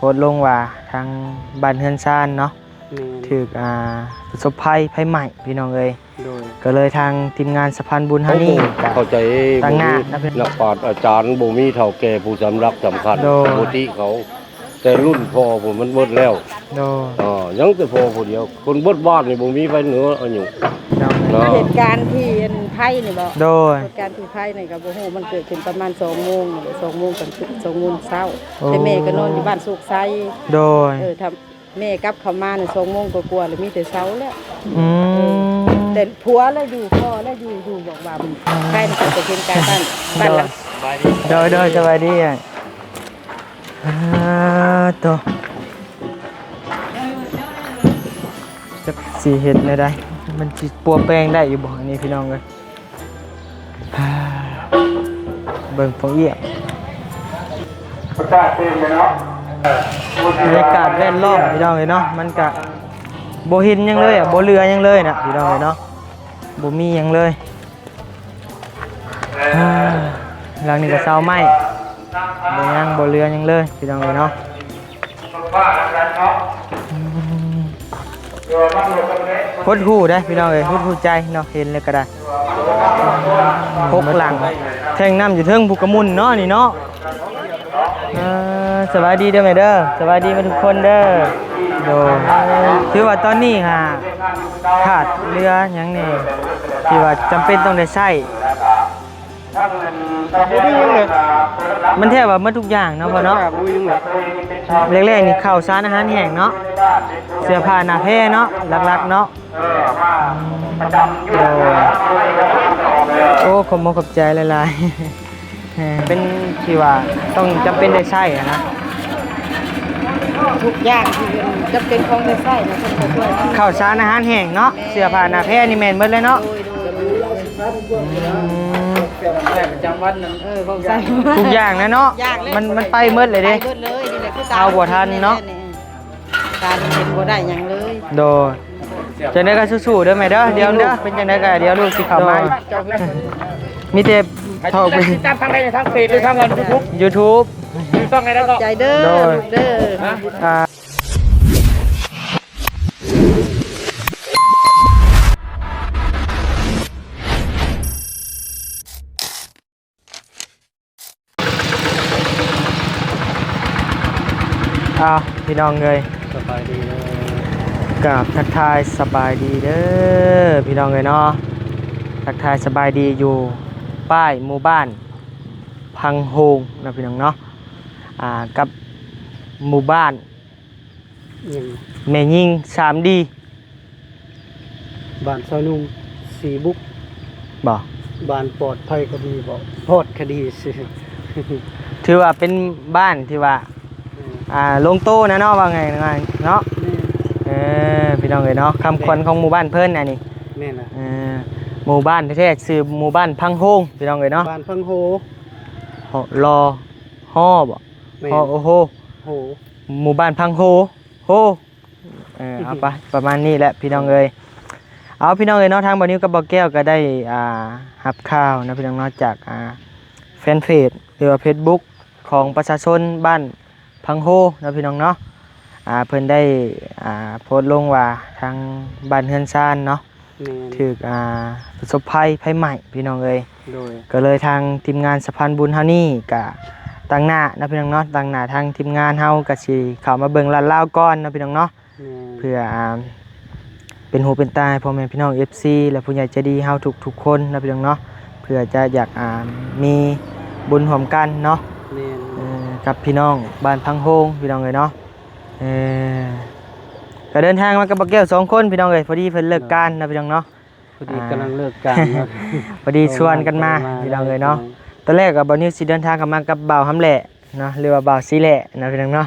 ໂພສລົງວ່າທາງບ້ານເຮືອນຊານເນາະ ແມ່ນ ຖືກ ອ່າ ປະສົບໄພໄຟໄໝ້ ພີ່ນ້ອງເອີຍ. ໂດຍ ກໍເລີຍທາງທີມງານສະພານບຸນເຮົານີ້ ໂອ້ໂຫ ກໍ ເຂົ້າໃຈ ຕັ້ງໜ້າ ບໍ່ມີ ນະ ນັກປາດອາຈານ ບໍ່ມີເຖົ້າແກ່ຜູ້ສຳລັກສຳຄັນ ໂດຍ ປົກກະຕິເຂົາ ແຕ່ລຸ້ນພໍ່ພຸ້ນມັນເບິດແລ້ວ ໂດຍ ເອີ ຍັງແຕ່ພໍ່ຜູ້ດຽວ ຄົນເບິດບ້ານນີ້ບໍ່ມີໃຜເໜືອອາຍຸ ໂດຍ ເນາະ. ເຫດການທີ່ອັນໄຟນີ້ບໍ? ໂດຍ ເຫດການທີ່ໄຟນີ້ກໍບໍ່ຮູ້ ມັນເກີດຂຶ້ນປະມານສອງໂມງ ສອງໂມງກາງຄືນ ສອງໂມງເຊົ້າ ໂອ້ ແຕ່ແມ່ກໍນອນຢູ່ບ້ານໂຊກໄຊ ໂດຍ ເອີ ຖ້າ ແມ່ກັບເຂົ້າມານະ ສອງໂມງກວ່າໆ ແລ້ວມີແຕ່ເຊົາແລ້ວ ອືມ ເອີ ແຕ່ຜົວລະຢູ່ ພໍ່ລະຢູ່ ຢູ່ບອກວ່າ ອືມ ໃກ້ນະ ເປັນການບ້ານ ໂດຍ ບ້ານຫຼັງ ໂດຍ ໂດຍ ສະບາຍດີ ອ້າຍ ໂຕ ຈັກຊິເຮັດແນວໃດ ມັນຊິປົວແປງໄດ້ຢູ່ບໍ່ ອັນນີ້ພີ່ນ້ອງເອີຍ. ເບິ່ງຟອງເອີຍ ບັນຍາກາດແວດລ້ອມພີ່ນ້ອງເອີຍເນາະ ມັນກະບໍ່ເຫັນຫຍັງເລີຍອະ ບໍ່ເຫຼືອຫຍັງເລີຍນະພີ່ນ້ອງເອີຍເນາະ ບໍ່ມີຫຍັງເລີຍ. ຫຼັງນີ້ກະເຊົາໄມ້ ບໍ່ຫຍັງ ບໍ່ເຫຼືອຫຍັງເລີຍພີ່ນ້ອງເອີຍເນາະ. ອືມ ຫົດຫູ່ເດ້ພີ່ນ້ອງເອີຍ ຫົດຫູ່ໃຈເນາະ ເຫັນແລ້ວກໍໄດ້ ຫົກຫຼັງ ແທງນ້ຳຢູ່ເທິງພຸ້ນກະໝຸ່ນເນາະນີ້ເນາະ. ເອີ ສະບາຍດີເດີແມ່ເດີ ສະບາຍດີເບິດທຸກຄົນເດີ. ໂດຍ ຖືວ່າຕອນນີ້ຫາຂາດເຫຼືອຫຍັງແດ່ ທີ່ວ່າຈຳເປັນຕ້ອງໄດ້ໃຊ້? ບໍ່ມີຫຍັງເລີຍ ມັນແທບວ່າໝົດທຸກຢ່າງເນາະພໍ່ເນາະ. ແລກໆນີ້ເຂົ້າສານອາຫານແຫ້ງເນາະ ເສື້ອຜ້າໜ້າແພເນາະ ຫຼັກໆເນາະ. ໂດຍ ໂອ້ ຂອບມຸກຂອບໃຈຫຼາຍໆ ເປັນທີ່ວ່າຕ້ອງຈຳເປັນໄດ້ໃຊ້ຫັ້ນນະ ທຸກຢ່າງທີ່ເປັນຈຳເປັນຂອງໄດ້ໃຊ້ນະ ເພິ່ນກໍຊ່ວຍ ເຂົ້າສານອາຫານແຫ້ງເນາະ ແມ່ນ ເສື້ອຜ້າໜ້າແພນີ້ແມ່ນໝົດເລີຍເນາະ. ໂດຍ ໂດຍ ອືມ ປະຈຳວັນນັ້ນ ເອີ ຂອງໃຊ້ ທຸກຢ່າງນະເນາະ ຢ່າງເລີຍ ມັນ ມັນໄປໝົດເລີຍເດ້ ໄປໝົດເລີຍ ນີ້ແຫຼະຄືຕາມ ເອົາບໍ່ທັນເນາະ ຕາມເຫັນບໍ່ໄດ້ຫຍັງເລີຍ. ໂດຍ ຈັ່ງໃດກໍສູ້ໆເດີແມ່ເດີ ດຽວເດີ ເປັນຈັ່ງໃດກໍດຽວລູກຊິເຂົ້າມາ ໂດຍ ມີແຕ່ເຂົ້າໄປ ຕິດຕາມທາງໃດ ທາງເຟສ ຫຼື ທາງຢູທູບ? ຢູທູບ ຊື່ຊ່ອງໃດກໍ ຂອບໃຈເດີ ໂດຍ ລູກເດີ ອ່າ ອ້າວ ພີ່ນ້ອງເອີຍ ສະບາຍດີເດີ ກາບທັກທາຍສະບາຍດີເດີ ພີ່ນ້ອງເອີຍເນາະ ທັກທາຍສະບາຍດີຢູ່ປ້າຍໝູ່ບ້ານພັງໂຮງເນາະ ພີ່ນ້ອງເນາະ ອ່າ ກັບໝູ່ບ້ານ ຫຍັງ ແມ່ຍິງສາມດີ ບ້ານຊາວໜຸ່ມ ສີບຸກ ບໍ່ ບ້ານປອດໄພຄະດີ ບໍ່ ປອດຄະດີ ຊື່ ຖືວ່າເປັນບ້ານທີ່ວ່າ ອືມ ອ່າ ລົງໂຕນະເນາະ ວ່າງ່າຍໆເນາະ ແມ່ນ ເອີ ພີ່ນ້ອງເອີຍເນາະ ຄຳຂວັນຂອງໝູ່ບ້ານເພິ່ນອັນນີ້ ແມ່ນລະ ເອີ ໝູ່ບ້ານແທ້ໆ ຊື່ໝູ່ບ້ານພັງໂຮງ ພີ່ນ້ອງເອີຍເນາະ ບ້ານພັງໂຮ ຮ ລໍ ຮໍ ບໍ່ ແມ່ນ ຮໍ ໂອໂຮ ໂຮ ໝູ່ບ້ານພັງໂຮ ໂຮ ເອີ ເອົາໄປ ປະມານນີ້ແຫຼະພີ່ນ້ອງເອີຍ. ເອົາ ພີ່ນ້ອງເອີຍເນາະ ທາງບ່າວນິວກັບບ່າວແກ້ວກໍໄດ້ ອ່າ ຮັບຂ່າວເນາະ ພີ່ນ້ອງເນາະ ຈາກ ອ່າ ແຟນເຟສ ຫຼືວ່າເຟສບຸກຂອງປະຊາຊົນບ້ານພັງໂຮເນາະ ພີ່ນ້ອງເນາະ ອ່າ ເພິ່ນໄດ້ ອ່າ ໂພສລົງວ່າທາງບ້ານເຮືອນຊານເນາະ ແມ່ນ ຖືກ ອ່າ ປະສົບໄພໄຟໄໝ້ ພີ່ນ້ອງເອີຍ ໂດຍ ກໍເລີຍທາງທີມງານສະພານບຸນເຮົານີ້ກະຕັ້ງໜ້າເນາະ ພີ່ນ້ອງເນາະ ຕັ້ງໜ້າທາງທີມງານເຮົາກະຊິເຂົ້າມາເບິ່ງລາດລາວກ່ອນເນາະ ພີ່ນ້ອງເນາະ ແມ່ນ ເພື່ອ ອ່າ ເປັນຫູເປັນຕາໃຫ້ພໍ່ແມ່ພີ່ນ້ອງ ເອັຟຊີ ແລະ ຜູ້ໃຫຍ່ໃຈດີເຮົາທຸກໆຄົນເນາະ ພີ່ນ້ອງເນາະ ເພື່ອຈະຢາກ ອ່າ ມີບຸນຮ່ວມກັນເນາະ ແມ່ນ ເອີ ກັບພີ່ນ້ອງບ້ານພັງໂຮງ ພີ່ນ້ອງເອີຍເນາະ. ເອີ ກໍເດີນທາງມາກັບບ່າວແກ້ວສອງຄົນ ພີ່ນ້ອງເອີຍ ພໍດີເພິ່ນເລີກການເນາະ ພີ່ນ້ອງເນາະ ພໍດີ ອ່າ ກຳລັງເລີກການເນາະ ພໍດີຊວນກັນມາ ພີ່ນ້ອງເອີຍເນາະ ຕອນແລກກໍບ່າວນິວຊິເດີນທາງເຂົ້າມາກັບບ່າວຫຳແຫຼະເນາະ ຫຼືວ່າບ່າວສີແຫຼະເນາະ ພີ່ນ້ອງເນາະ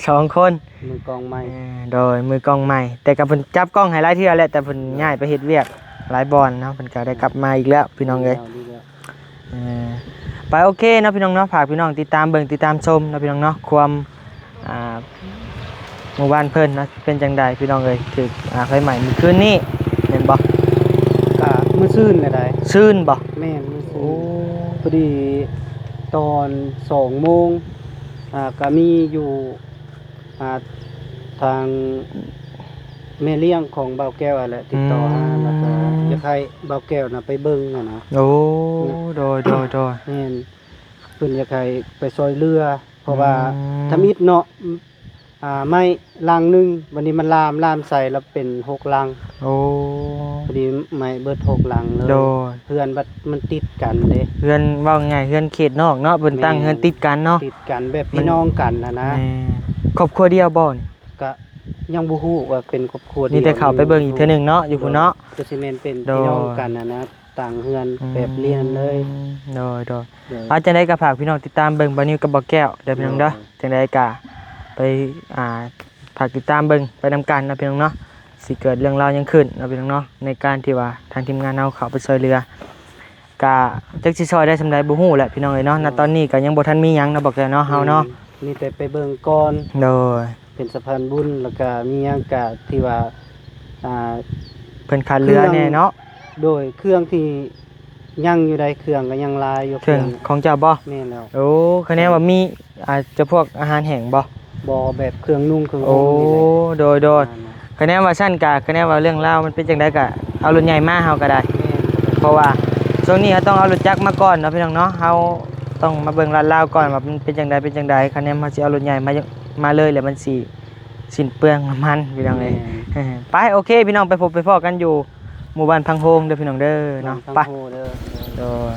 ສອງຄົນ ມືກ້ອງໃໝ່ ເອີ ໂດຍ ມືກ້ອງໃໝ່ ແຕ່ກໍເພິ່ນຈັບກ້ອງໃຫ້ຫຼາຍເທື່ອແລ້ວ ແຕ່ເພິ່ນ ໂດຍ ຍ້າຍໄປເຮັດວຽກຫຼາຍບ່ອນເນາະ ເພິ່ນກໍໄດ້ກັບມາອີກແລ້ວ ພີ່ນ້ອງເອີຍ ເອີ ໄປ ໂອເຄເນາະ ພີ່ນ້ອງເນາະ ຝາກພີ່ນ້ອງຕິດຕາມເບິ່ງ ຕິດຕາມຊົມເນາະ ພີ່ນ້ອງເນາະ ຄວາມ ອ່າ ໝູ່ບ້ານເພິ່ນເນາະ ເປັນຈັ່ງໃດ ພີ່ນ້ອງເອີຍ ຖືກ ອ່າ ໄຟໄໝ້ມື້ຄືນນີ້ແມ່ນບໍ່? ກະມື້ຊືນແຫຼະໃດ໋ ຊືນບໍ່? ແມ່ນ ມື້ຊືນ ໂອ້ ພໍດີຕອນສອງໂມງ ອ່າ ກະມີຢູ່ ຫາທາງແມ່ລ້ຽງຂອງບ່າວແກ້ວຫັ້ນແຫຼະ ຕິດຕໍ່ຫາ ອືມ ແລ້ວກໍຢາກໃຫ້ບ່າວແກ້ວນະໄປເບິ່ງຫັ້ນນະ. ໂອ້ ໂດຍ ໂດຍ ໂດຍ ແມ່ນ ເພິ່ນຢາກໃຫ້ໄປຊ່ອຍເຫຼືອ ເພາະວ່າ ອືມ ທຳອິດເນາະ ອ່າ ໄມ້ຫຼັງໜຶ່ງ ບັດນີ້ມັນລາມ ລາມໃສ່ແລ້ວເປັນຫົກຫຼັງ. ໂອ້ ພໍດີໄມ້ເບິດຫົກຫຼັງເລີຍ. ໂດຍ ເຮືອນບັດມັນຕິດກັນເດ້ ເຮືອນ ເວົ້າງ່າຍໆ ເຮືອນເຂດນອກເນາະ ເພິ່ນຕັ້ງ ແມ່ນ ເຮືອນຕິດກັນເນາະ ຕິດກັນແບບ ມັນ ພີ່ນ້ອງກັນຫັ້ນນະ. ແມ່ນ ຄອບຄົວດຽວບໍ່ນີ້? ກະຍັງບໍ່ຮູ້ວ່າເປັນຄອບຄົວດຽວ ມີແຕ່ເຂົ້າໄປເບິ່ງອີກເທື່ອໜຶ່ງເນາະ ຢູ່ພຸ້ນເນາະ. ໂດຍ ກໍຊິແມ່ນເປັນ ໂດຍ ພີ່ນ້ອງກັນຫັ້ນນະ ຕ່າງເຮືອນ ອືມ ແບບລຽນເລີຍ. ໂດຍ ໂດຍ ໂດຍ ເອົາ ຈັ່ງໃດກໍຝາກພີ່ນ້ອງຕິດຕາມເບິ່ງບ່າວນິວກັບບ່າວແກ້ວເດີພີ່ນ້ອງເດີ. ໂດຍ ຈັ່ງໃດກໍໄປ ອ່າ ຝາກຕິດຕາມເບິ່ງໄປນຳກັນເນາະພີ່ນ້ອງເນາະ ຊິເກີດເລື່ອງລາວຫຍັງຂຶ້ນເນາະພີ່ນ້ອງເນາະ ໃນການທີ່ວ່າທາງທີມງານເຮົາເຂົ້າໄປຊ່ວຍເຫຼືອ ກະຈັກຊິຊ່ອຍໄດ້ສ່ຳໃດບໍ່ຮູ້ແຫຼະພີ່ນ້ອງເອີຍເນາະ. ອືມ ນະຕອນນີ້ກະຍັງບໍ່ທັນມີຫຍັງເນາະ ບໍ່ແກ້ວເນາະ ເຮົາເນາະ. ອືມ ມີແຕ່ໄປເບິ່ງກ່ອນ. ໂດຍ ເປັນສະພານບຸນ ແລ້ວກະມີຫຍັງກະທີ່ວ່າ ອ່າ ເພິ່ນຂາດເຫຼືອແດ່ເນາະ. ໂດຍ ເຄື່ອງທີ່ຍັງຢູ່ໃດ ເຄື່ອງກໍຍັງຫຼາຍຢູ່. ເຄື່ອງ ເຄື່ອງຂອງເຈົ້າບໍ່? ແມ່ນແລ້ວ. ໂອ້ ຄະແນນວ່າມີ ອາດຈະພວກອາຫານແຫ້ງບໍ່? ບໍ່ ແບບເຄື່ອງນຸ່ງເຄື່ອງ ໂອ້ ຫົ່ມນີ້ແຫຼະ. ໂດຍ ໂດຍ ອ່າ ຄະແນນວ່າຊັ້ນກະ ຄະແນນວ່າເລື່ອງລາວມັນເປັນຈັ່ງໃດກະເອົາລົດໃຫຍ່ມາເຮົາກະໄດ້. ແມ່ນ ເພາະວ່າຊ່ວງນີ້ເຮົາຕ້ອງເອົາລົດຈັກມາກ່ອນເນາະພີ່ນ້ອງເນາະ ເຮົາຕ້ອງມາເບິ່ງລາດລາວກ່ອນວ່າມັນເປັນຈັ່ງໃດ ເປັນຈັ່ງໃດ. ຄະແນນເຮົາຊິເອົາລົດໃຫຍ່ມາ ມາເລີຍ ແລ້ວມັນຊິສິ້ນເປືອງນ້ຳມັນພີ່ນ້ອງເອີຍ. ແມ່ນ ໄປ ໂອເຄພີ່ນ້ອງ ໄປພົບໄປພໍ້ກັນຢູ່ ໝູ່ບ້ານພັງໂຮງເດີພີ່ນ້ອງເດີເນາະ. ໄປ ໂດຍ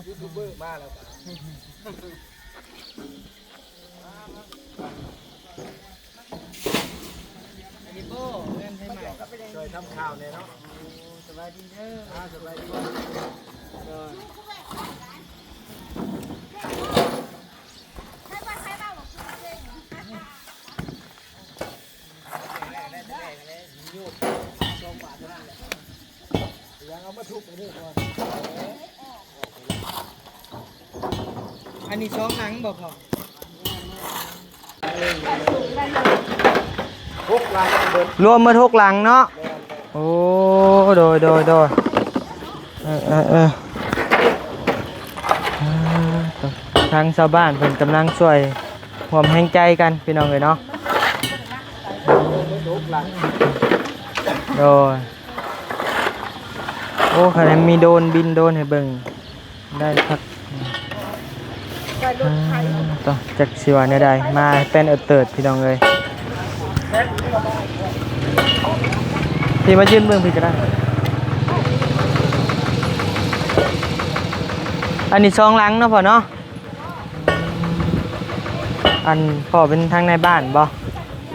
ຢູທູບເບີມາແລ້ວ ອັນນີ້ບໍ່ ເຮືອນໃຫ້ໃໝ່ ຊ່ວຍທຳຂ່າວແດ່ເນາະ. ໂອ້ ສະບາຍດີເດີ. ອ່າ ສະບາຍດີ. ໂດຍ ອັນນີ້ສອງຫຼັງບໍ່ພໍ່? ຫົກຫຼັງເບິດ ລວມໝົດຫົກຫຼັງເນາະ. ແມ່ນໆ ໂອ້ ໂດຍ ໂດຍ ໂດຍ ເອີ ເອີ ເອີ ອ່າ ທາງຊາວບ້ານເພິ່ນກຳລັງຊ່ວຍຮ່ວມແຮງໃຈກັນພີ່ນ້ອງເອີຍເນາະ. ໂດຍ ໂອ້ ຄັນມີໂດຣນບິນໂດຣນໃຫ້ເບິ່ງ ໄດ້ຄັກ ໄດ້ລົດໄຖ ອ່າ ຕະ ຈັກຊິວ່າແນວໃດ ມາແປ້ນເອີເຕີດພີ່ນ້ອງເອີຍ. ພີ່ມາຢືນເບິ່ງພີ້ກະໄດ້. ອັນນີ້ສອງຫຼັງເນາະພໍ່ເນາະ. ອັນພໍ່ເປັນທາງນາຍບ້ານບໍ່?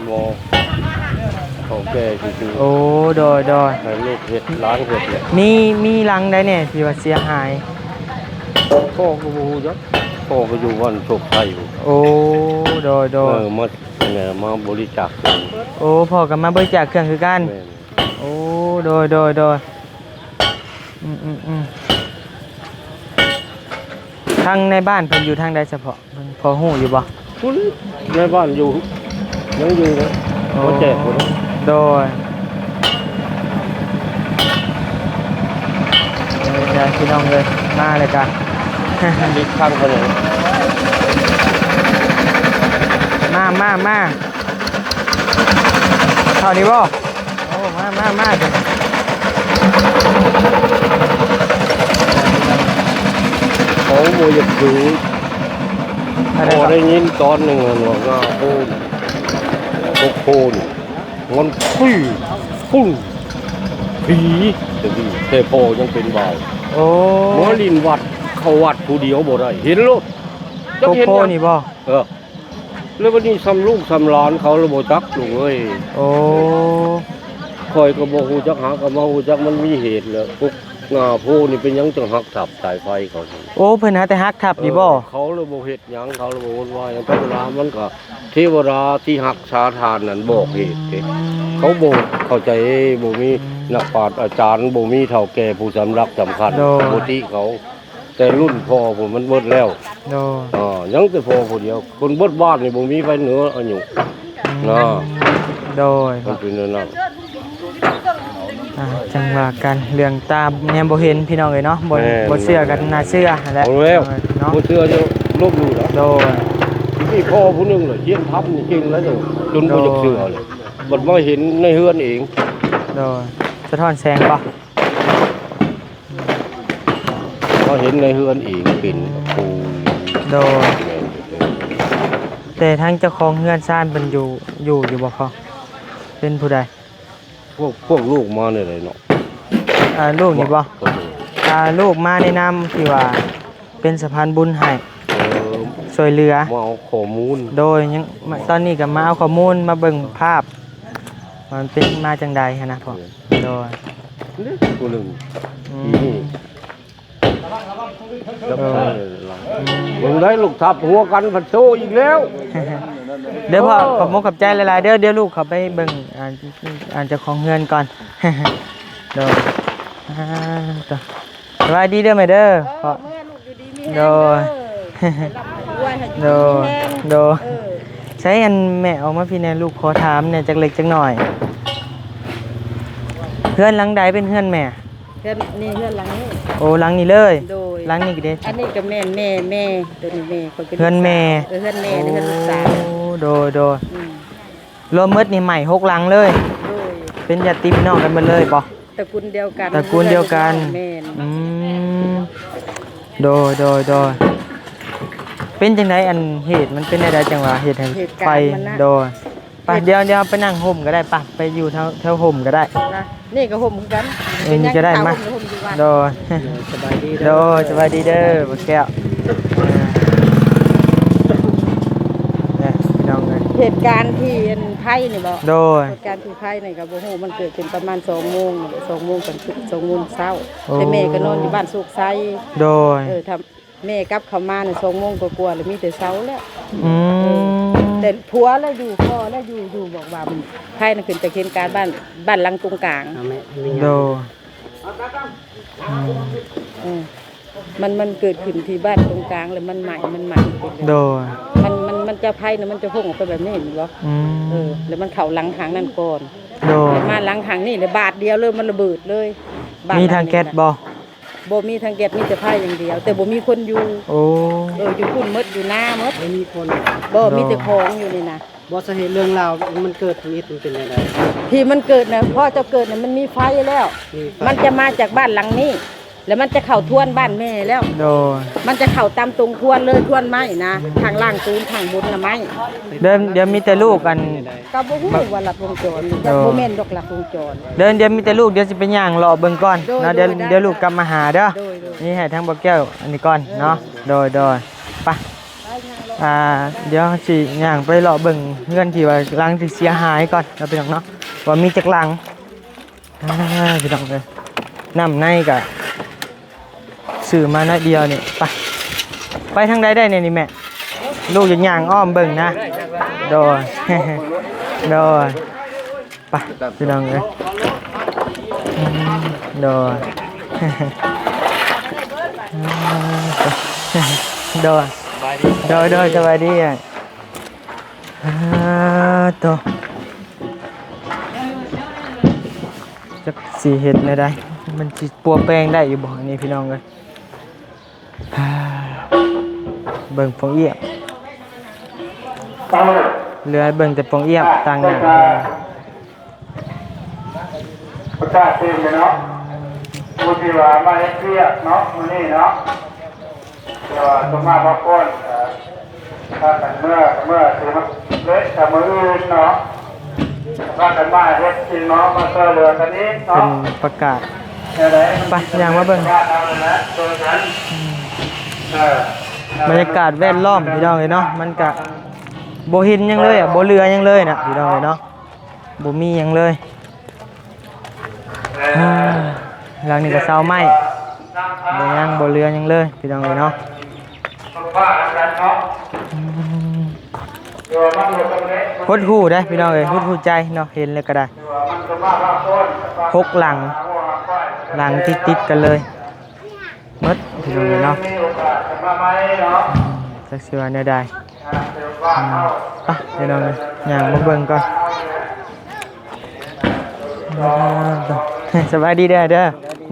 ບໍ່ ເຖົ້າແກ່ຊື່ໆ. ໂອ້ ໂດຍ ໂດຍ ໃຫ້ລູກເຮັດ ຫຼານເຮັດແຫຼະ. ມີ ມີຫຼັງໃດແດ່ທີ່ວ່າເສຍຫາຍ? ພໍ່ກໍບໍ່ຮູ້ຈັກ ພໍ່ກໍຢູ່ບ້ານໂຊກໄຊພຸ້ນ. ໂອ້ ໂດຍ ໂດຍ ເອີ ມາ ແມ່ນ ມາບໍລິຈາກເຄື່ອງ. ໂອ້ ພໍ່ກໍມາບໍລິຈາກເຄື່ອງຄືກັນ. ແມ່ນ. ໂອ້ ໂດຍ ໂດຍ ໂດຍ ອືມ ອືມ ອືມ. ທາງໃນບ້ານເພິ່ນຢູ່ທາງໃດສະເພາະ? ເພິ່ນພໍຮູ້ຢູ່ບໍ່? ພຸ້ນ ໃນບ້ານຢູ່ ຍັງຢູ່ເດ້. ໂອ້ ບໍ່ແຈກພຸ້ນ. ໂດຍ ເອີ ຍາພີ່ນ້ອງເອີຍ ມາແລ້ວກະ ອີກຄັ້ງເພິ່ນ ມາ ມາ ມາ ເຂົ້ານີ້ບໍ່? ໂອ້ ມາ ມາ ມາ ເຂົາບໍ່ຢາກຖື. ອັນໃດ ພໍໄດ້ຍິນຕອນໜຶ່ງຫັ້ນວ່າ ໂອ້ ໂພນ ມັນ ປຸ້ງ ປຸ້ງ ຜີ ແຕ່ ແຕ່ພໍ່ຍັງເປັນບ່າວ. ໂອ້ ມາຫຼິ້ນວັດ ເຂົ້າວັດຜູ້ດຽວບໍ່ໄດ້ ເຫັນໂລດ. ຈັກເຫັນ ໂພນີ້ບໍ່? ເອີ. ແລ້ວບັດນີ້ຊ່ຳລູກຊ່ຳຫຼານເຂົາລະບໍ່ຈັກລູກເອີຍ. ໂອ້ ຂ້ອຍກໍບໍ່ຮູ້ຈັກ ຫາກໍມາຮູ້ຈັກມັນມີເຫດແລ້ວ. ພວກງາໂພນີ້ເປັນຫຍັງຈັ່ງຫັກທັບສາຍໄຟເຂົາ? ໂອ້ ເພິ່ນຫາແຕ່ຫັກທັບນີ້ບໍ່? ເອີ ເຂົາລະບໍ່ເຮັດຫຍັງ ເຂົາລະບໍ່ວຸ່ນວາຍຫຍັງ. ທຳມະດາມັນກໍເທວະດາທີ່ຮັກສາທ່ານນັ້ນບອກເຫດເດ້. ເຂົາບໍ່ເຂົ້າໃຈ ບໍ່ມີ ອືມ ນັກປາດອາຈານ ບໍ່ມີເຖົ້າແກ່ຜູ້ສຳລັກສຳຄັນ ໂດຍ ປົກກະຕິເຂົາ. ແຕ່ລຸ້ນພໍ່ພຸ້ນມັນເບິດແລ້ວ. ໂດຍ ອ່າ ຍັງແຕ່ພໍ່ຜູ້ດຽວ. ຄົນເບິດບ້ານນີ້ບໍ່ມີໃຜເໜືອອາຍຸ. ອືມ ນະ ໂດຍ ມັນເປັນແນວນັ້ນ. ອ່າ ຈັ່ງວ່າກັນເລື່ອງຕາແນມບໍ່ເຫັນພີ່ນ້ອງເອີຍເນາະ ບໍ່ ແມ່ນ ບໍ່ເຊື່ອກັນໜ້າເຊື່ອຫັ້ນແຫຼະ ບໍ່ແລ້ວ ເນາະ ບໍ່ເຊື່ອຈະລົບຫຼູ່ດອກ ໂດຍ ມີພໍ່ຜູ້ໜຶ່ງລະຮຽນທຳນີ້ເກັ່ງແລ້ວ ຈົນບໍ່ຢາກເຊື່ອເລີຍ ໂດຍ ບັດມາເຫັນໃນເຮືອນເອງ ໂດຍ ສະທ້ອນແສງບໍ່? ມາເຫັນໃນເຮືອນເອງເປັນ ໂອ້ ໂດຍ ແມ່ນ ແຕ່ທາງເຈົ້າຂອງເຮືອນຊານເພິ່ນຢູ່ ຢູ່ ຢູ່ບໍ່ພໍ່? ເປັນຜູ້ໃດ? ພວກ ພວກລູກມາແນວໃດເນາະ? ອ່າ ລູກນີ້ບໍ່? ເອີ ອ່າ ລູກມາໃນນາມທີ່ວ່າເປັນສະພານບຸນໃຫ້ ເອີ ຊ່ວຍເຫຼືອ ມາເອົາຂໍ້ມູນ ໂດຍ ຍັງ ມາ ຕອນນີ້ກໍມາເອົາຂໍ້ມູນ ມາເບິ່ງພາບ ວ່າມັນເປັນມາຈັ່ງໃດຫັ້ນນະພໍ່ ໂດຍ ນີ້ຜູ້ໜຶ່ງ ອືມ ທີ່ນີ້ ໂດຍ ເບິ່ງໄດ້ລູກທັບຫົວກັນພັດໂຊອີກແລ້ວ ເດີພໍ່ ໂອ້ ຂອບມຸກຂອບໃຈຫຼາຍໆເດີ ດຽວລູກເຂົ້າໄປເບິ່ງ ອ່າ ອ່າ ເຈົ້າຂອງເຮືອນກ່ອນ ໂດຍ ອ່າ ໂຕ ສະບາຍດີເດີແມ່ເດີ ເອີ ພໍ່ ເມື່ອລູກຢູ່ດີມີແຮງ ໂດຍ ເດີ ໃຫ້ລ່ຳໃຫ້ລວຍ ໃຫ້ຢູ່ດີມີແຮງ ໂດຍ ເອີ ໃຊ້ອັນແມ່ອອກມາພີ້ແດ່ ລູກຂໍຖາມແດ່ຈັກເລັກຈັກໜ້ອຍ ເຮືອນຫຼັງໃດເປັນເຮືອນແມ່? ເຮືອນນີ້ ເຮືອນຫຼັງນີ້ ໂອ້ ຫຼັງນີ້ເລີຍ ໂດຍ ຫຼັງນີ້ກໍເດ້ ອັນນີ້ກໍແມ່ນແມ່ ແມ່ ໂຕນີ້ແມ່ ຂ້ອຍເປັນ ເຮືອນແມ່ ລູກສາວ ເອີ ເຮືອນແມ່ ໂອ້ ເຮືອນລູກສາວ ໂດຍ ໂດຍ ອືມ ລວມໝົດນີ້ໃໝ່ຫົກຫຼັງເລີຍ ໂດຍ ເປັນຍາດຕິພີ່ນ້ອງກັນໝົດເລີຍບໍ່? ຕະກຸນດຽວກັນ ຕະກຸນດຽວກັນ ແມ່ນ ອືມ ໂດຍ ໂດຍ ໂດຍ ເປັນຈັ່ງໃດ ອັນເຫດມັນເປັນແນວໃດ ຈັ່ງວ່າເຮັດໃຫ້ ເຫດການ ໄຟ ມັນນະ ໂດຍ ໄປ ດຽວ ດຽວໄປນັ່ງຮົ່ມກໍໄດ້ ໄປ ໄປຢູ່ແຖວ ແຖວຮົ່ມກໍໄດ້ ນະ ນີ້ກໍຮົ່ມຄືກັນ ເອີ ນີ້ກໍໄດ້ ມາ ໂດຍ ສະບາຍດີເດີ ໂດຍ ສະບາຍດີເດີ ບັກແກ້ວ ເອີ ນີ້ພີ່ນ້ອງເອີຍ ເຫດການທີ່ອັນໄຟນີ້ບໍ່? ໂດຍ ເຫດການທີ່ໄຟນີ້ກໍບໍ່ຮູ້ ມັນເກີດຂຶ້ນປະມານສອງໂມງ ສອງໂມງກາງຄືນ ສອງໂມງເຊົ້າ ໂອ້ ແຕ່ແມ່ກໍນອນຢູ່ບ້ານໂຊກໄຊ ໂດຍ ເອີ ຖ້າ ແມ່ກັບເຂົ້າມານະ ສອງໂມງກວ່າໆ ແລ້ວມີແຕ່ເຊົາແລ້ວ ອືມ ເອີ ແຕ່ຜົວລະຢູ່ ພໍ່ລະຢູ່ ຢູ່ ບອກວ່າໄຟນະຂຶ້ນໄປເຫັນການບ້ານ ບ້ານຫຼັງຕົງກາງ ໂດຍ ອືມ ເອີ ມັນ ມັນເກີດຂຶ້ນທີ່ບ້ານຕົງກາງ ແລ້ວມັນໄໝ້ ມັນໄໝ້ ໂດຍ ມັນ ມັນ ມັນຈະໄຟນະ ມັນຈະພົ່ງອອກໄປແບບນີ້ແມ່ນບໍ່? ອືມ ເອີ ແລ້ວມັນເຂົ້າຫຼັງທາງນັ້ນກ່ອນ ໂດຍ ມາຫຼັງທາງນີ້ ແລ້ວບາດດຽວເລີຍ ມັນລະເບີດເລີຍ ບ້ານ ມີທາງແກັສບໍ່? ບໍ່ມີທາງແກັສ ມີແຕ່ໄຟຢ່າງດຽວ ແຕ່ບໍ່ມີຄົນຢູ່ ໂອ້ ເອີ ຢູ່ພຸ້ນໝົດ ຢູ່ນາໝົດ ບໍ່ມີຄົນ ບໍ່ ໂດຍ ມີແຕ່ຂອງຢູ່ນີ້ນະ ບໍ່ ສາເຫດເລື່ອງລາວມັນເກີດທຳອິດມັນເປັນແນວໃດ? ທີ່ມັນເກີດນະ ພໍເຈົ້າເກີດນະ ມັນມີໄຟແລ້ວ ມີໄຟ ມັນຈະມາຈາກບ້ານຫຼັງນີ້ ແລ້ວມັນຈະເຂົ້າທວນບ້ານແມ່ແລ້ວ ໂດຍ ມັນຈະເຂົ້າຕາມຕົງທວນເລີຍ ທວນໄມ້ນະ ທາງລ່າງປູນ ທາງບົນນະໄມ້ ເດີມ ດຽວມີແຕ່ລູກ ອັນ ກໍບໍ່ຮູ້ວ່າລັດວົງຈອນ ໂດຍ ບໍ່ແມ່ນດອກລັດວົງຈອນ ເດີມ ດຽວມີແຕ່ລູກ ດຽວຊິໄປຍ່າງເລາະເບິ່ງກ່ອນ ໂດຍ ເນາະ ດຽວ ໂດຍ ດຽວລູກກັບມາຫາເດີ ໂດຍ ໂດຍ ນີ້ໃຫ້ທາງບໍ່ແກ້ວອັນນີ້ກ່ອນເນາະ ໂດຍ ໂດຍ ໄປ ອ່າ ດຽວເຮົາຊິຍ່າງໄປເລາະເບິ່ງເຮືອນທີ່ວ່າຫຼັງທີ່ເສຍຫາຍກ່ອນເນາະ ພີ່ນ້ອງເນາະ ວ່າມີຈັກຫຼັງ ອ່າ ພີ່ນ້ອງເອີຍ ນ້ຳໃນກະຊື້ມາໜ້ອຍດຽວນີ້ ໄປ ໄປທາງໃດໄດ້ແດ່ນີ້ແມ່? ລູກຢາກຍ່າງອ້ອມເບິ່ງນະ ໂດຍ ໂດຍ ໄປ ພີ່ນ້ອງເອີຍ ໂດຍ ໂດຍ ໂດຍ ສະບາຍດີ ອ່າ ໂຕ ຈັກຊິເຮັດແນວໃດ ມັນຊິປົວແປງໄດ້ຢູ່ບໍ່ ອັນນີ້ພີ່ນ້ອງເອີຍ ເບິ່ງປ່ອງອຽບ ເຫຼືອໃຫ້ເບິ່ງແຕ່ປ່ອງອຽບ ຕ່າງໜ້າ ປະກາດຕື່ມເນາະ ຜູ້ທີ່ວ່າມາເຮັດວຽກເນາະ ມື້ນີ້ເນາະ ແຕ່ວ່າສົມມາພາກອນ ເອີ ພາກັນເມືອ ເມືອຊິມາເລະ ແຕ່ມື້ອື່ນເນາະ ພາກັນມາເຮັດກິນເນາະ ມາຊ່ວຍເຫຼືອກັນອີກເນາະ ເພິ່ນປະກາດ ແນວໃດ ໄປ ຍ່າງມາເບິ່ງ ປະກາດເອົານັ້ນແຫຼະ ຊ່ວຍກັນ ອືມ ເອີ ບັນຍາກາດແວດລ້ອມ ພີ່ນ້ອງເອີຍເນາະ ມັນກະບໍ່ເຫັນຫຍັງເລີຍອະ ບໍ່ເຫຼືອຫຍັງເລີຍນະ ພີ່ນ້ອງເອີຍເນາະ ບໍ່ມີຫຍັງເລີຍ ຫຼັງນີ້ກໍເສົາໄມ້ ບໍ່ຍັງ ບໍ່ເຫຼືອຫຍັງເລີຍ ພີ່ນ້ອງເອີຍເນາະ ອືມ ຫົດຫູ່ເດ້ ພີ່ນ້ອງເອີຍ ຫົດຫູ່ໃຈເນາະ ເຫັນແລ້ວກໍໄດ້ ຫົກຫຼັງ ຫຼັງຕິດໆກັນເລີຍ ໝົດພີ່ນ້ອງເອີຍເນາະ ຈັກຊິວ່າແນວໃດ ອືມ ໄປ ພີ່ນ້ອງເອີຍ ຍ່າງມາເບິ່ງກ່ອນ ອ່າ ໂຕ ສະບາຍດີເດີ ເດີ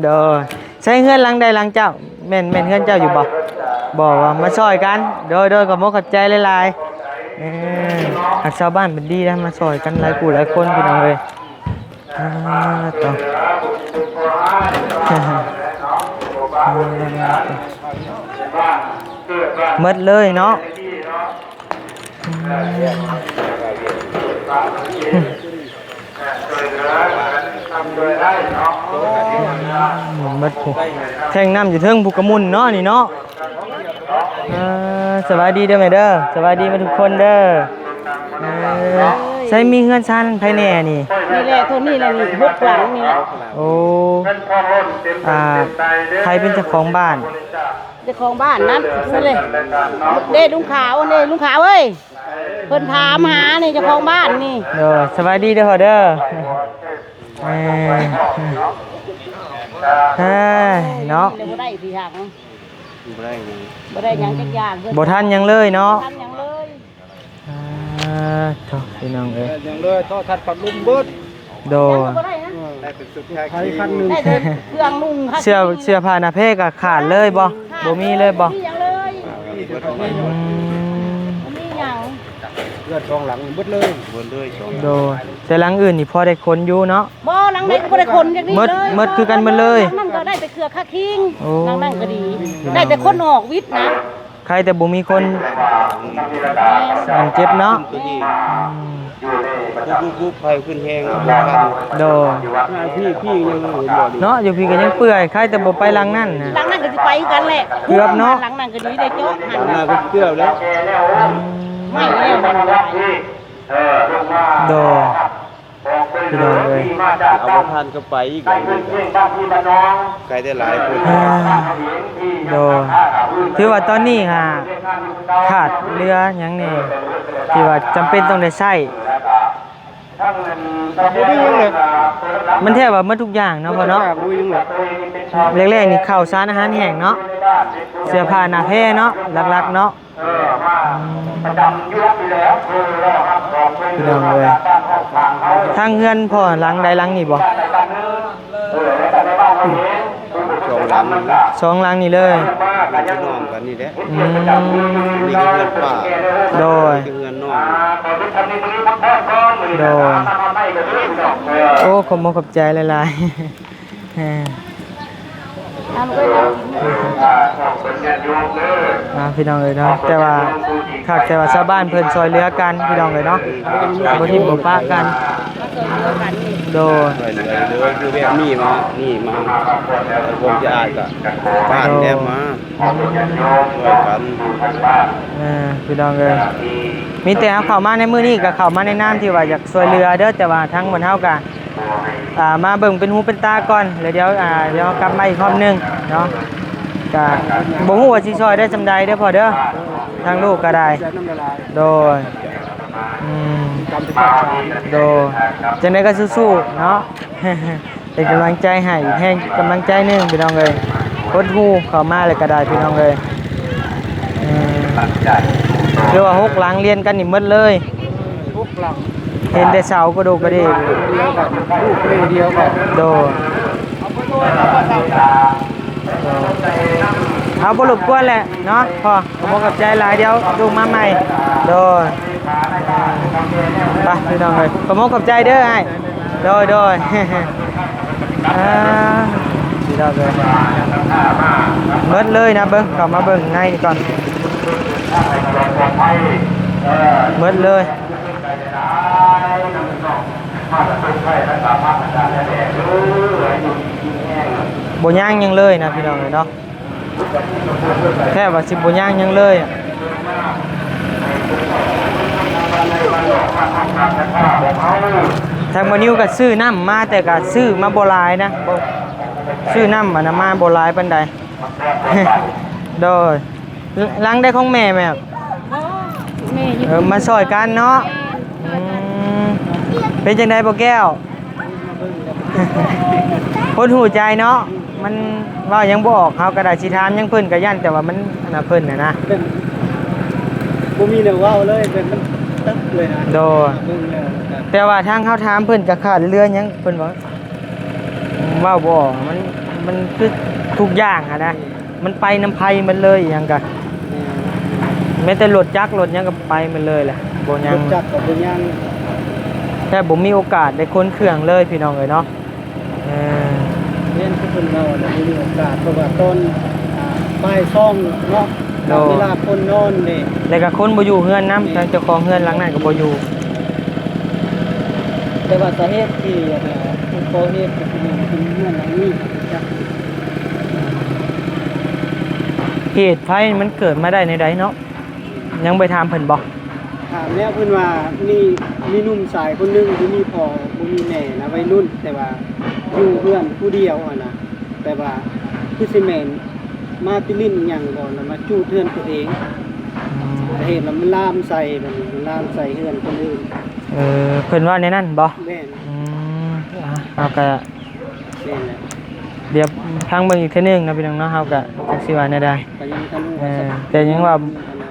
ໂດຍ ໃຊ້ເຮືອນຫຼັງໃດຫຼັງເຈົ້າ? ແມ່ນ ແມ່ນເຮືອນເຈົ້າຢູ່ບໍ່? ບໍ່ ວ່າມາຊ່ອຍກັນ. ໂດຍ ໂດຍ ຂອບອົກຂອບໃຈຫຼາຍໆ. ເອີ ຫາກຊາວບ້ານເພິ່ນດີນະ ມາຊ່ອຍກັນຫຼາຍຜູ້ຫຼາຍຄົນ ພີ່ນ້ອງເອີຍ. ອ່າ ໂຕ ໝົດເລີຍເນາະ. ໝົດພຸ້ນ ແທງນ້ຳຢູ່ເທິງພຸ້ນກະໝຸ່ນເນາະນີ້ເນາະ. ເອີ ສະບາຍດີເດີແມ່ເດີ ສະບາຍດີໝົດທຸກຄົນເດີ. ເອີ ໃສມີເຮືອນຊານໃຜແດ່ນີ້? ນີ້ແຫຼະ ໂຕນີ້ແຫຼະ ນີ້ ຫົກຫຼັງນີ້ແຫຼະ. ໂອ້ ອ່າ ໃຜເປັນເຈົ້າຂອງບ້ານ? ເຈົ້າຂອງບ້ານນັ້ນ ເດ້ລຸງຂາວ ເດ້ລຸງຂາວເອີຍ ເພິ່ນຖາມຫານີ້ ເຈົ້າຂອງບ້ານນີ້. ໂດຍ ສະບາຍດີເດີພໍ່ເດີ. ເອີ ເອີ ເອີຍ ເນາະ ບໍ່ໄດ້ຊິຫຍັງ ບໍ່ໄດ້ຫຍັງ ບໍ່ໄດ້ຫຍັງຈັກຢ່າງ ບໍ່ທັນຫຍັງເລີຍເນາະ ບໍ່ທັນຫຍັງເລີຍ. ອ່າ ໂທ້ ພີ່ນ້ອງເອີຍ ຍັງເລີຍ ໂທລະທັດປັດລຸມເບິດ. ໂດຍ ຍັງບໍ່ໄດ້ນະ ໄດ້ເປັນຊຸດຄາຄີ ໄດ້ແຕ່ເຄື່ອງນຸ່ງ ເສື້ອ ເສື້ອຜ້າໜ້າແພກະຂາດເລີຍບໍ່? ບໍ່ມີເລີຍບໍ່? ບໍ່ມີຫຍັງເລີຍ ອືມ ບໍ່ມີຫຍັງ ເຮືອນສອງຫຼັງເບິດເລີຍ ເບິດເລີຍສອງຫຼັງ. ໂດຍ ແຕ່ຫຼັງອື່ນນີ້ພໍໄດ້ຂົນຢູ່ເນາະ? ບໍ່ ຫຼັງໃດກໍບໍ່ໄດ້ຂົນຈັກນິດເລີຍ ໝົດ ໝົດຄືກັນໝົດເລີຍ ຫຼັງນັ້ນກໍໄດ້ແຕ່ເຄື່ອງຄາຄີ ໂອ້ ຫຼັງນັ້ນກໍດີ ໄດ້ແຕ່ຂົນອອກວິດນະ. ໃຄແຕ່ບໍ່ມີຄົນອັນເຈັບເນາະ. ອືມ ປຸບໆໆ ໄຟຂຶ້ນແຮງບໍ່ທັນ. ໂດຍ ພີ່ ພີ່ຍັງເຫັນບໍ່ນີ້ ເນາະ ຢູ່ພີ້ກໍຍັງເປື່ອຍ ໃຄແຕ່ບໍ່ໄປຫຼັງນັ້ນນະ. ຫຼັງນັ້ນກໍຊິໄປຄືກັນແຫຼະ ເກືອບເນາະ ຫຼັງນັ້ນກໍດີໄດ້ເຈາະ ຫຼັງນັ້ນກໍເກືອບແລ້ວ ອືມ ໄໝ້ແລ້ວ ໂດຍ ພີ່ນ້ອງເອີຍ ເອົາບໍ່ທັນກໍໄປອີກ ໄກແຕ່ຫຼາຍຄົນ. ໂດຍ ຖືວ່າຕອນນີ້ຫາຂາດເຫຼືອຫຍັງແດ່ ທີ່ວ່າຈຳເປັນຕ້ອງໄດ້ໃຊ້? ບໍ່ມີຫຍັງເລີຍ ມັນແທບວ່າໝົດທຸກຢ່າງເນາະພໍ່ເນາະ. ບໍ່ມີຫຍັງເລີຍ ແລກໆນີ້ເຂົ້າສານອາຫານແຫ້ງເນາະ ເສື້ອຜ້າໜ້າແພເນາະ ຫຼັກໆເນາະ. ອືມ ພີ່ນ້ອງເອີຍ ທາງເຮືອນພໍ່ຫຼັງໃດຫຼັງນີ້ບໍ່? ສອງຫຼັງ ສອງຫຼັງນີ້ເລີຍ ເປັນພີ່ນ້ອງກັນນີ້ແຫຼະ. ອືມ ນີ້ກໍເຮືອນປ້າ ໂດຍ ນີ້ກໍເຮືອນນ້ອງ ໂດຍ. ໂອ້ ຂອບອົກຂອບໃຈຫຼາຍໆ. ເອີ ອ່າ ພີ່ນ້ອງເອີຍເນາະ ແຕ່ວ່າຄັກແຕ່ວ່າຊາວບ້ານເພິ່ນຊ່ອຍເຫຼືອກັນ ພີ່ນ້ອງເອີຍເນາະ ບໍ່ຖິ້ມບໍ່ປະກັນ. ໂດຍ ຊ່ວຍເຫຼືອເດີ ຄືແບບນີ້ມາ ນີ້ມາ ຄວາມສະອາດກໍບ້ານແນມມາ ໂດຍ ຊ່ວຍກັນ. ເອີ ພີ່ນ້ອງເອີຍ ມີແຕ່ເຮົາເຂົ້າມາໃນມື້ນີ້ກໍເຂົ້າມາໃນນາມທີ່ວ່າຢາກຊ່ວຍເຫຼືອເດີ ແຕ່ວ່າທາງໝູ່ເຮົາກໍ ອ່າ ມາເບິ່ງເປັນຫູເປັນຕາກ່ອນ ແລ້ວດຽວ ອ່າ ດຽວກັບມາອີກຮອບໜຶ່ງເນາະ. ກະບໍ່ຮູ້ວ່າຊິຊ່ອຍໄດ້ສ່ຳໃດເດີພໍ່ເດີ ທາງລູກກໍໄດ້. ໂດຍ ອືມ ໂດຍ ຈັ່ງໃດກໍສູ້ໆເນາະ ເປັນກຳລັງໃຈໃຫ້ ແຮງກຳລັງໃຈໜຶ່ງ ພີ່ນ້ອງເອີຍ. ຫົດຫູ່ເຂົ້າມາແລ້ວກໍໄດ້ ພີ່ນ້ອງເອີຍ. ເອີ ຄືວ່າຫົກຫຼັງລຽນກັນນີ້ໝົດເລີຍ. ຫົກຫຼັງ ເຫັນແຕ່ເສົາກະດູກກະດີກ ລູກແມ່ດຽວກັນ. ໂດຍ ເອົາ ບໍ່ລົບກວນແຫຼະເນາະພໍ່ ຂອບອົກຂອບໃຈຫຼາຍ ດຽວລູກມາໃໝ່. ໂດຍ ໄປພີ່ນ້ອງເອີຍ ຂອບອົກຂອບໃຈເດີອ້າຍ. ໂດຍ ໂດຍ ອ່າ ພີ່ນ້ອງເອີຍ ໝົດເລີຍນະ ເບິ່ງ ເຂົ້າມາເບິ່ງໃນນີ້ກ່ອນ ໝົດເລີຍ. ບໍ່ຍ່າງຫຍັງເລີຍນະ ພີ່ນ້ອງເອີຍເນາະ ແທບວ່າຊິບໍ່ຍ່າງຫຍັງເລີຍ. ທາງບ່າວນິວກໍຊື້ນ້ຳມາ ແຕ່ກໍຊື້ມາບໍ່ຫຼາຍນະ ບໍ່ ຊື້ນ້ຳອັນນັ້ນມາບໍ່ຫຼາຍປານໃດ. ໂດຍ ຫຼັງໃດຂອງແມ່ ແມ່? ແມ່ຢູ່ ເອີ ມາຊ່ອຍກັນເນາະ. ອືມ ເປັນຈັ່ງໃດບໍ່ແກ້ວ? ຄົນຮູ້ໃຈເນາະ ມັນເວົ້າຫຍັງບໍ່ອອກ ເຮົາກໍໄດ້ຊິຖາມຫຍັງເພິ່ນກໍຢ້ານ ແຕ່ວ່າມັນອັນນະເພິ່ນນະນະ ເປັນ ບໍ່ມີແນວເວົ້າເລີຍ ເປັນມັນຕຶບເລີຍນະ. ໂດຍ ເບິ່ງແລ້ວ ແຕ່ວ່າທາງເຮົາຖາມເພິ່ນກໍຂາດເຫຼືອຫຍັງ ເພິ່ນວ່າ ອື ເວົ້າບໍ່ອອກ ມັນ ມັນຄືທຸກຢ່າງຫັ້ນນະ ມັນໄປນຳໄຟໝົດເລີຍ ອີ່ຫຍັງກະ ແມ່ນ ແມ້ແຕ່ລົດຈັກລົດຫຍັງກໍໄປໝົດເລີຍແຫຼະ ບໍ່ຍັງ ລົດຈັກກໍບໍ່ຍັງ ແທບບໍ່ມີໂອກາດໄດ້ຂົນເຄື່ອງເລີຍ ພີ່ນ້ອງເອີຍເນາະ. ເອີ ແມ່ນຄືເພິ່ນເວົ້ານະ ບໍ່ມີໂອກາດ ເພາະວ່າຕອນ ອ່າ ບ່າຍສອງເນາະ ໂດຍ ເວລາຄົນນອນເດ້ ແລ້ວກໍຄົນບໍ່ຢູ່ເຮືອນນຳ ແມ່ນ ທາງເຈົ້າຂອງເຮືອນຫຼັງນັ້ນກໍບໍ່ຢູ່. ແຕ່ວ່າສາເຫດທີ່ ອ່າ ຜູ້ກໍ່ເຫດກໍຄືເປັນເຮືອນຫຼັງນີ້ ຈັກ ເຫດໄຟມັນເກີດມາໄດ້ແນວໃດເນາະ? ຍັງໄປຖາມເພິ່ນບໍ່? ຖາມແລ້ວເພິ່ນວ່າມີ ມີໜຸ່ມຊາຍຄົນໜຶ່ງບໍ່ມີພໍ່ບໍ່ມີແມ່ນະ ໄວລຸ້ນ ແຕ່ວ່າຢູ່ເຮືອນຜູ້ດຽວຫັ້ນນະ ແບບວ່າຄືຊິແມ່ນມາຕິຫຼິ້ນອີ່ຫຍັງບໍ່ ແລ້ວມາຈູດເຮືອນຕົວເອງ ອືມ ສາເຫດແລ້ວມັນລາມໃສ່ ບັດນີ້ມັນລາມໃສ່ເຮືອນຄົນອື່ນ. ເອີ ເພິ່ນເວົ້າແນວນັ້ນບໍ່? ແມ່ນ ອືມ ອ່າ ເຮົາກໍ ແມ່ນແຫຼະ ດຽວຟັງເບິ່ງອີກເທື່ອໜຶ່ງເນາະ ພີ່ນ້ອງເນາະ ເຮົາກໍຈັກຊິວ່າແນວໃດ ກໍຍັງບໍ່ທັນຮູ້ວ່າ ເອີ ແຕ່ຍັງວ່າ ອັນນ່າ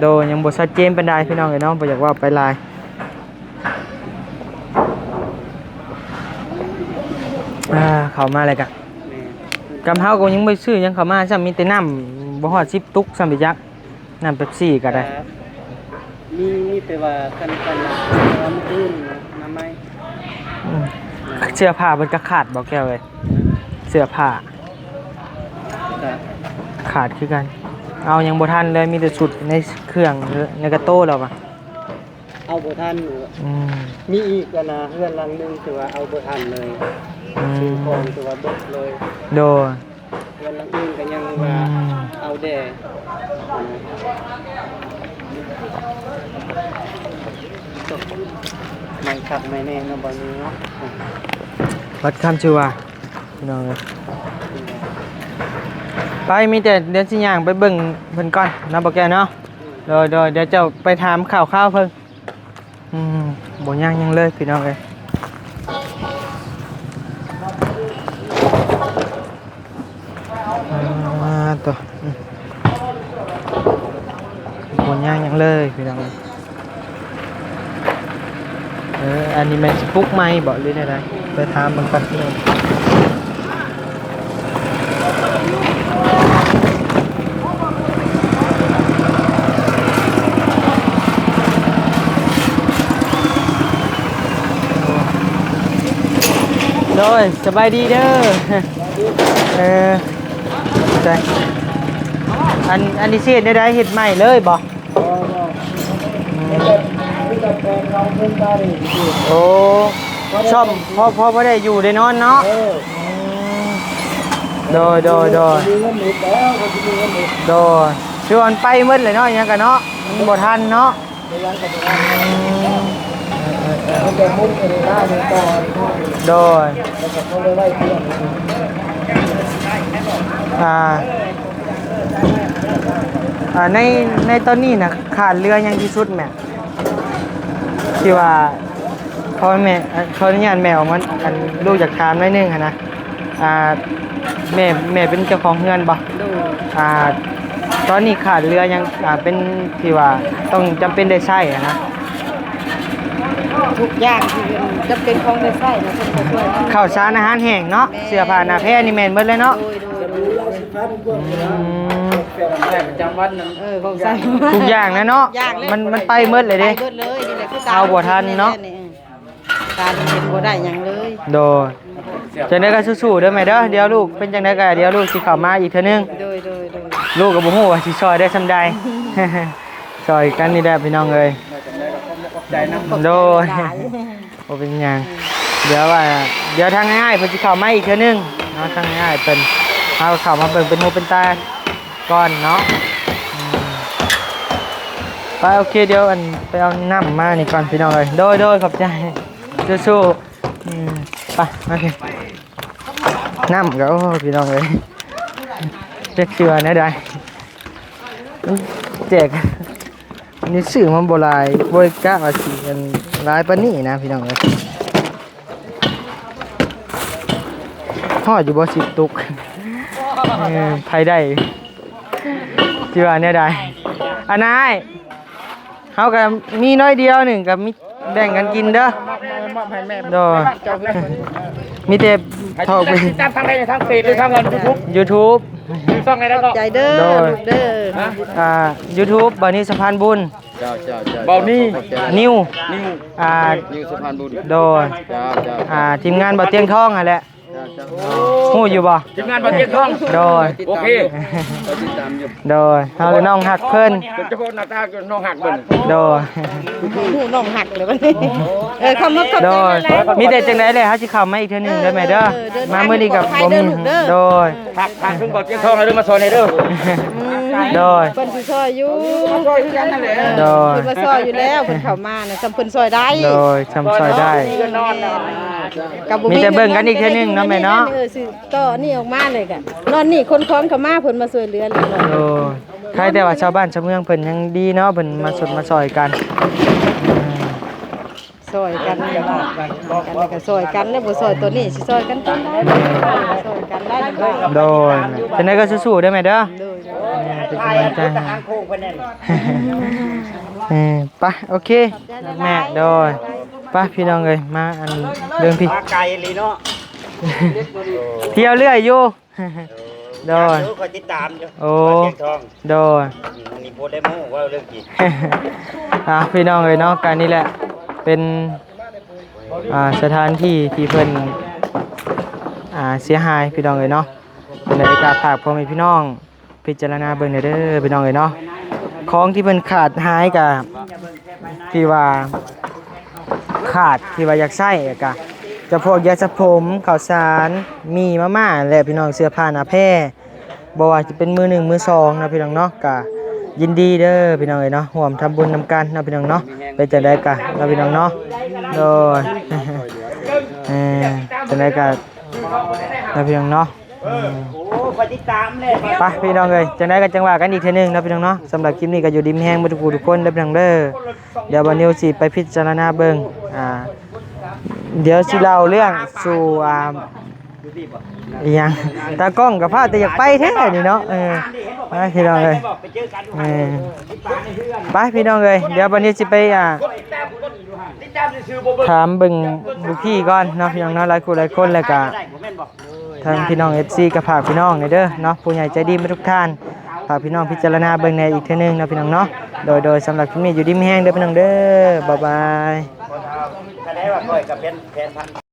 ໂດຍ ຍັງບໍ່ຊັດເຈນປານໃດ ພີ່ນ້ອງເອີຍເນາະ ບໍ່ຢາກເວົ້າໄປຫຼາຍ. ອ່າ ເຂົ້າມາແລ້ວກະ ແມ່ນ ກຳເຮົາກໍຍັງບໍ່ໄດ້ຊື້ຫຍັງເຂົ້າມາຊ້ຳ ມີແຕ່ນ້ຳ ບໍ່ຮອດສິບຕຸກຊ້ຳໄປຈັກ ນ້ຳເປັບຊີກໍໄດ້ ມີ ມີແຕ່ວ່າຄັນ ຄັນ ເອີ ມື້ອື່ນນະ ມາໃໝ່. ອືມ ເສື້ອຜ້າເພິ່ນກໍຂາດບໍ່ແກ້ວເອີຍ? ເສື້ອຜ້າ ກໍຂາດຄືກັນ ເອົາຍັງບໍ່ທັນເລີຍ ມີແຕ່ຊຸດໃນເຄື່ອງ ໃນກະໂຕແລ້ວວ່າ ເອົາບໍ່ທັນ. ອືມ ມີອີກອັນນະ ເຮືອນຫຼັງໜຶ່ງທີ່ວ່າເອົາບໍ່ທັນເລີຍ ອືມ ຊື້ຂອງທີ່ວ່າເບິດເລີຍ ໂດຍ ເຮືອນຫຼັງອື່ນກໍຍັງວ່າ ອືມ ເອົາແດ່ ໃໝ່ຄັກໃໝ່ແນ່ເນາະ ບ່ອນນີ້ເນາະ ວັດຄຳຊື່ວ່າ ພີ່ນ້ອງເອີຍ ໄປ ມີແຕ່ດຽວຊິຍ່າງໄປເບິ່ງເພິ່ນກ່ອນເນາະ ບໍ່ແກ້ວເນາະ ໂດຍ ໂດຍ ດຽວເຈົ້າໄປຖາມຂ່າວຄາວເພິ່ນ. ອືມ ບໍ່ຍ່າງຫຍັງເລີຍ ພີ່ນ້ອງເອີຍ ອ່າ ໂຕ ອືມ ບໍ່ຍ່າງຫຍັງເລີຍ ພີ່ນ້ອງເອີຍ. ເອີ ອັນນີ້ແມ່ນຊິປຸກໃໝ່ບໍ່ ຫຼືແນວໃດ? ໄປຖາມເບິ່ງກ່ອນ ພີ່ນ້ອງ. ໂດຍ ສະບາຍດີເດີ. ເອີ ອັນ ອັນນີ້ຊິເຮັດແນວໃດ? ເຮັດໃໝ່ເລີຍບໍ່? ບໍ່ ບໍ່ ອືມ ມີແຕ່ ມີແຕ່ແປງລອງພື້ນຕານີ້ຊື່ໆ. ໂອ້ ສ້ອມພໍ ພໍ ພໍໄດ້ຢູ່ໄດ້ນອນເນາະ. ເອີ ອືມ ໂດຍ ໂດຍ ໂດຍ ບໍ່ມີເງິນເຮັດແລ້ວ ບໍ່ມີເງິນເຮັດ. ໂດຍ ຄືວ່າມັນໄປໝົດເລີຍເນາະ ຫຍັງກະເນາະ ມັນບໍ່ທັນເນາະ. ໄປຫຍັງກະບໍ່ທັນ ອືມ ເອີ ເອີ ເອີ ມີແຕ່ມຸງເປັນລາວເປັນຕໍ່. ໂດຍ ແລ້ວກະເຂົາໄດ້ໄວ້ເພື່ອນ ອ່າ ອ່າ ໃນ ໃນຕອນນີ້ນະ ຂາດເຫຼືອຫຍັງທີ່ສຸດແມ່ ທີ່ວ່າ ຂໍແມ່ ຂໍອະນຸຍາດແມ່ອອກມາ ອັນ ລູກຢາກຖາມໜ້ອຍໜຶ່ງຫັ້ນນະ ອ່າ ແມ່ ແມ່ເປັນເຈົ້າຂອງເຮືອນບໍ່? ໂດຍ ອ່າ ຕອນນີ້ຂາດເຫຼືອຫຍັງ ອ່າ ເປັນທີ່ວ່າຕ້ອງຈຳເປັນໄດ້ໃຊ້ຫັ້ນນະ? ທຸກຢ່າງທີ່ເປັນຈຳເປັນຂອງໄດ້ໃຊ້ນະ ເພິ່ນກໍຊ່ວຍນຳ. ເຂົ້າສານອາຫານແຫ້ງເນາະ ແມ່ນ ເສື້ອຜ້າໜ້າແພນີ້ແມ່ນເບິດເລີຍເນາະ. ໂດຍ ໂດຍ ໂດຍ ອືມ ປະຈຳວັນນັ້ນ ເອີ ຂອງໃຊ້ ທຸກຢ່າງນະເນາະ ຢ່າງເລີຍ ມັນ ມັນໄປເບິດເລີຍເດ້ ໄປເບິດເລີຍ ນີ້ແຫຼະຄືຕາມ ເອົາບໍ່ທັນເນາະ ຕາເຫັນບໍ່ໄດ້ຫຍັງເລີຍ. ໂດຍ ຈັ່ງໃດກໍສູ້ໆເດີແມ່ເດີ ດຽວລູກເປັນຈັ່ງໃດກໍດຽວລູກຊິເຂົ້າມາອີກເທື່ອໜຶ່ງ. ໂດຍ ໂດຍ ໂດຍ ລູກກໍບໍ່ຮູ້ວ່າຊິຊ່ອຍໄດ້ສ່ຳໃດ ຊ່ອຍກັນນີ້ແຫຼະພີ່ນ້ອງເອີຍ. ໂດຍ ບໍ່ເປັນຫຍັງ ດຽວວ່າ ດຽວທາງອ້າຍເພິ່ນຊິເຂົ້າມາອີກເທື່ອໜຶ່ງເນາະ ທາງອ້າຍເພິ່ນ ເຮົາເຂົ້າມາເບິ່ງເປັນຫູເປັນຕາກ່ອນເນາະ. ອືມ ໄປ ໂອເຄ ດຽວ ອັນ ໄປເອົານ້ຳມານີ້ກ່ອນພີ່ນ້ອງເອີຍ. ໂດຍ ໂດຍ ຂອບໃຈ ສູ້ໆ. ອືມ ໄປ ມາພີ່ ນ້ຳກໍ ໂອ້ ພີ່ນ້ອງເອີຍ ຈັກຊິວ່າແນວໃດ ແຈກ ອັນນີ້ຊື້ມາບໍ່ຫຼາຍ ບໍ່ໄດ້ກະວ່າຊິ ອັນ ຫຼາຍປານນີ້ນະພີ່ນ້ອງເອີຍ. ຮອດຢູ່ບໍ່ສິບຕຸກ? ເອີ ໃຜໄດ້ ຊິວ່າແນວໃດ? ອັນນາຍ ເຮົາກໍມີໜ້ອຍດຽວໜຶ່ງ ກໍມີແບ່ງກັນກິນເດີ. ມອບໃຫ້ແມ່ ໂດຍ ເຈົ້າເຮືອນ ມີແຕ່ ໃຫ້ຕິດຕາມ ຕິດຕາມທາງໃດ ທາງເຟສ ຫຼື ທາງ YouTube? YouTube ຊື່ຊ່ອງໃດກໍ ຂອບໃຈເດີ ໂດຍ ລູກເດີ ຮະ? ອ່າ YouTube ບ່າວນິວສະພານບຸນ ເຈົ້າ ເຈົ້າ ເຈົ້າ ບ່າວນິວ ຂອບໃຈ ນິວ ນິວ ອ່າ ນິວສະພານບຸນ ໂດຍ ເຈົ້າ ເຈົ້າ ອ່າ ທີມງານບ່າວຕຽງທອງຫັ້ນແຫຼະ ເຈົ້າ ເຈົ້າ ຮູ້ຢູ່ບໍ່? ທີມງານບ່າວຕຽງທອງ ໂດຍ ໂອເຄ ຕິດຕາມຢູ່ ໂດຍ ເຮົານ້ອງຮັກເພິ່ນ ເຈົ້າຂອງໜ້າຕານ້ອງຮັກເພິ່ນ ໂດຍ ຮູ້ນ້ອງຮັກເລີຍບັດນີ້ ເອີ ຂອບໃຈ ໂດຍ ມີແຕ່ຈັ່ງໃດແຫຼະ ເຮົາຊິເຂົ້າມາອີກເທື່ອໜຶ່ງເດີແມ່ເດີ ເອີ ເດີນທາງ ມາມື້ນີ້ກໍບໍ່ມີ ປອດໄພເດີລູກເດີ ໂດຍ ຝາກ ຝາກເພິ່ນບ່າວຕຽງທອງໃຫ້ເດີ ມາຊ່ອຍແດ່ເດີ ອືມ ໂດຍ ເພິ່ນຊິຊ່ອຍຢູ່ ມາຊ່ອຍຄືກັນນັ້ນແຫຼະ ໂດຍ ເພິ່ນວ່າຊ່ອຍຢູ່ແລ້ວ ເພິ່ນເຂົ້າມານະ ສ່ຳເພິ່ນຊ່ອຍໄດ້ ໂດຍ ສ່ຳຊ່ອຍໄດ້ ກໍບໍ່ມີ ມີແຕ່ເບິ່ງກັນອີກເທື່ອໜຶ່ງເນາະແມ່ເນາະ ເອີ ຊິຕໍ່ນີ້ອອກມາເລີຍກະ ນອນນີ້ຂົນຂອງເຂົ້າມາ ເພິ່ນມາຊ່ວຍເຫຼືອເລີຍ ໂດຍ ໃຄແຕ່ວ່າຊາວບ້ານຊາວເມືອງເພິ່ນຍັງດີເນາະ ເພິ່ນມາຊົດມາຊ່ອຍກັນ ອືມ ຊ່ອຍກັນ ກັນແລ້ວກໍຊ່ອຍກັນ ແລ້ວບໍ່ຊ່ອຍຕົວນີ້ຊິຊ່ອຍກັນຕອນໃດ ຊ່ອຍກັນໄດ້ ໂດຍ ຈັ່ງໃດກໍສູ້ໆເດີແມ່ເດີ ໂດຍ ເປັນກຳລັງໃຈໃຫ້ ເອີ ໄປ ໂອເຄ ແມ່ ໂດຍ ໄປພີ່ນ້ອງເອີຍ ມາອັນເລື່ອງພີ້ ມາໄກອີ່ຫຼີເນາະ ທ່ຽວເລື້ອຍຢູ່ ໂດຍ ເອີ ຂ້ອຍຕິດຕາມຢູ່ ໂອ້ ຕຽງທອງ ໂດຍ ອືມ ມື້ນີ້ບໍ່ໄດ້ໂມ້ເວົ້າເລື່ອງຈິງ ອ່າ ພີ່ນ້ອງເອີຍເນາະ ກະນີ້ແຫຼະ ເປັນ ອ່າ ສະຖານທີ່ທີ່ເພິ່ນ ອ່າ ເສຍຫາຍ ພີ່ນ້ອງເອີຍເນາະ ຈັ່ງໃດກໍຝາກພໍ່ແມ່ພີ່ນ້ອງ ພິຈາລະນາເບິ່ງແດ່ເດີພີ່ນ້ອງເອີຍເນາະ ຂອງທີ່ເພິ່ນຂາດຫາຍກະ ທີ່ວ່າຂາດ ທີ່ວ່າຢາກໃຊ້ກະ ຈຳພວກຢາສະຜົມ ເຂົ້າສານ ໝີ່ ມາມ່າ ແລະ ພີ່ນ້ອງ ເສື້ອຜ້າໜ້າແພ ບໍ່ວ່າຈະເປັນມືໜຶ່ງມືສອງເນາະ ພີ່ນ້ອງເນາະ ກະຍິນດີເດີພີ່ນ້ອງເອີຍເນາະ ຮ່ວມທຳບຸນນຳກັນເນາະ ພີ່ນ້ອງເນາະ ເປັນຈັ່ງໃດກະເນາະ ພີ່ນ້ອງເນາະ ໂດຍ ເອີ ຈັ່ງໃດກະເນາະ ພີ່ນ້ອງເນາະ ອືມ ໂອ້ ຂ້ອຍຕິດຕາມແລ້ວ ໄປພີ່ນ້ອງເອີຍ ຈັ່ງໃດກໍຈັ່ງວ່າກັນອີກເທື່ອໜຶ່ງເນາະ ພີ່ນ້ອງເນາະ ສຳລັບຄລິບນີ້ກໍຢູ່ດີມີແຮງເບິດທຸກຜູ້ທຸກຄົນເດີພີ່ນ້ອງເດີ ດຽວບ່າວນິວຊິໄປພິຈາລະນາເບິ່ງ ອ່າ ດຽວຊິເລົ່າເລື່ອງສູ່ ອ່າ ອີຫຍັງ ຕາກ້ອງກໍພາແຕ່ຢາກໄປແທ້ນີ້ເນາະ ເອີ ໄປພີ່ນ້ອງເອີຍ ເອີ ໄປພີ່ນ້ອງເອີຍ ດຽວບັດນີ້ຊິໄປ ອ່າ ຖາມເບິ່ງລູກພີ່ກ່ອນເນາະ ພີ່ນ້ອງເນາະ ຫຼາຍຄູ່ຫຼາຍຄົນ ແລ້ວກະທາງພີ່ນ້ອງ ເອັຟຊີ ກໍຝາກພີ່ນ້ອງແດ່ເດີເນາະ ຜູ້ໃຫຍ່ໃຈດີໝົດທຸກທ່ານ ຝາກພີ່ນ້ອງພິຈາລະນາເບິ່ງແດ່ອີກເທື່ອໜຶ່ງເນາະ ພີ່ນ້ອງເນາະ ໂດຍ ໂດຍ ສຳລັບຄລິບນີ້ຢູ່ດີມີແຮງເດີພີ່ນ້ອງເດີ ບາຍບາຍ.